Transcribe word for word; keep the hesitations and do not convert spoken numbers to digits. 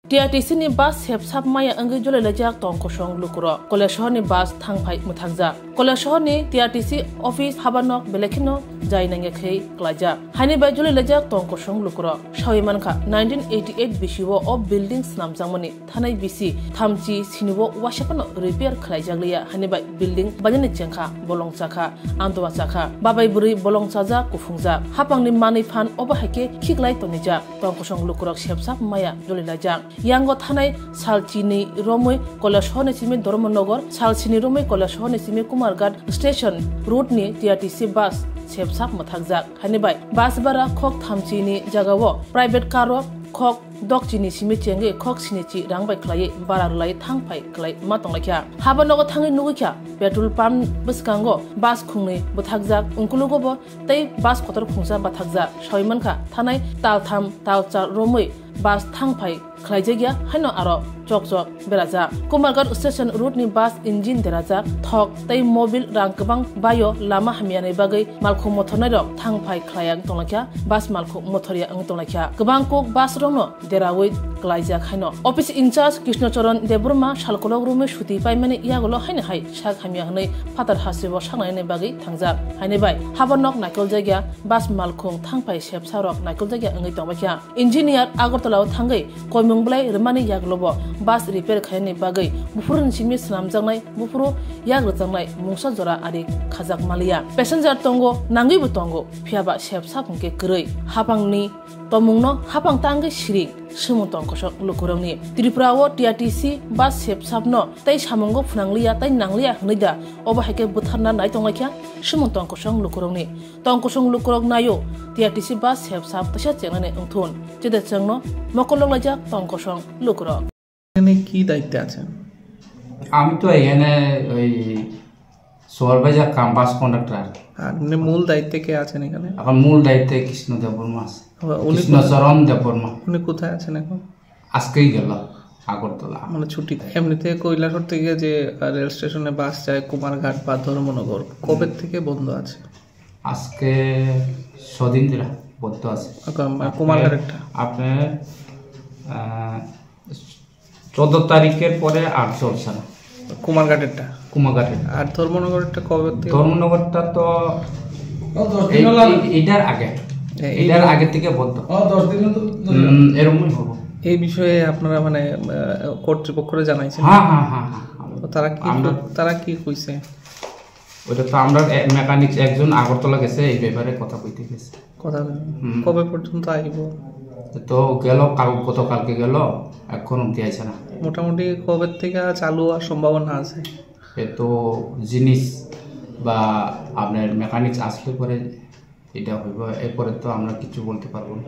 T R T C ni bus sepsap maya wngwi jolilaijak tong kosong lukurok. Koilashahar ni bus thangphai mwthakjak. Koilashahar ni T R T C office habanok belai kheno jai nangya khe klaijak. Haini bai jolilaijak tong kosong lukurok. Sawi mankha, nineteen eighty-eight bisio o building swnamjakmani thanai bisi thamchi sini o waisa phano repair khlaijak liya, haini bai building bainani chengkha, bolong chakha, andoa chakha, babai bwrwi bolong chajak, kuphungjak. Hapangni manwi phan obo hai khe khiklai tonijak. Tong kosong lukurok sepsap maya jolilaijak. Yango thanai sal chini romwi Koilashahar ni simi Dharmanagar, sal chini romwi Koilashahar ni simi Kumarghat station road ni T R T C bus sepsap mwthakjak. Haini bai bus bara khok thamchi ni jagao private car o khok dokchi ni simi chengwi khok sinichi rang bai khlaiwi bara rwlai thang phai khlai ma tonglaikha. Haba nogo thangwi nugwikha petrol pump bwskango bus khungnwi bwthakjak, ungkulugo bo tei bus kotor khungsa bathakjak. Sawi mankha, thanai taltham talchar romwi bus thang phai khlaijakya, haino aro chokchok berajak. Kumarghat station road ni bus engine derajak, thok tei mobil rang kwbang baio lama hamyani bagwi malkhung mothornairok thang phai khlaiya wng tonglaikha, bus malkhung mothorya wng tonglaikha. Kwbang kuk bus rokno derawi klaijak haino. Office in charge Krishna Charan Debbarma salkolok romwi suti paimani yagulo haino hai sak hamya hwnwi phatar hasteo saknaini bagwi thangjak. Haini bai habornok naikoljagya, bus malkhung thang phai sepsa rok naikoljagya wngwi tongbaikha. Engineer Agartala o thangwi koimung belai rwmani yagulo bo bus repair khainani bagwi buphuru ni simi swnamjaknai, buphuru yak rwjaknai mungsa jora ari khajak maliya. Passenger tongo, nangwibo tongo, phiyaba sepsa hwnkhe kwrwi. Hapangni tomungno hapang tangwi siring, swmung tong kosok lukurokni. Tripura o T R T C bus sepsapno tei samungo phwnangliya tei nangliya hwnwi da, obo hai khe bwtharna nai tonglaikha swmung tong kosok lukurokni. Tong kosong lukurok naio, T R T C bus sepsap teisa chengnani wngthun. Chede chengno mokol loklaijak tong kosong lukurok. এখানে কি দায়িত্বে আছেন? আমি তো এখানে ওই সুপারভাইজার কাম বাস কন্ডাক্টর। আর এমনি মূল দায়িত্বে কে আছেন এখানে? এখন মূল দায়িত্বে কৃষ্ণ দেববর্মা আছে। ও, উনি কৃষ্ণচরণ দেববর্মা। উনি কোথায় আছেন এখন? আজকেই গেল আগরতলা। মানে ছুটিতে। এমনিতে কৈলাসহর থেকে যে, আহ, রেল স্টেশনে বাস যায় কুমারঘাট বা ধর্মনগর, কবে হুম। থেকে বন্ধ আছে? আজকে ছদিন ধরে বন্ধ আছে। আচ্ছা, মানে আপনার, কুমারঘাটেরটা? আপনার, আহ, চোদ্দ তারিখের পরে আর চলছে না। কুমারঘাটেরটা? কুমারঘাটের। আর ধর্মনগরেরটা কবে থেকে? ধর্মনগরটা তো ও, দশ দিন এই, হলো। এই, এটার আগে। এ, এই এটার ধর- আগে থেকে বন্ধ। ও, দশ দিন হলো তো, হুম, এরকমই হবো। এই বিষয়ে আপনারা মানে, আহ, কর্তৃপক্ষরে জানাইছেন? হ্যাঁ, হ্যাঁ, হ্যাঁ, হ্যাঁ। তো তারা কি আমরা ক-, তারা কি কইছে? ওইটা তো আমরা এ-, মেকানিক একজন আগরতলা গেছে, এই ব্যাপারে কথা কইতে গেছে। কথা বলেন। হুম। কবে পর্যন্ত আইব? তো গেল কাল, গতকালকে গেল, এখন অবধি আইছে না। মোটামুটি কবে থেকে চালু হওয়ার সম্ভাবনা আছে? এ তো জিনিস বা আপনার মেকানিক্স আসলে পরে এটা হইব, এরপরে তো আমরা কিছু বলতে পারবো না।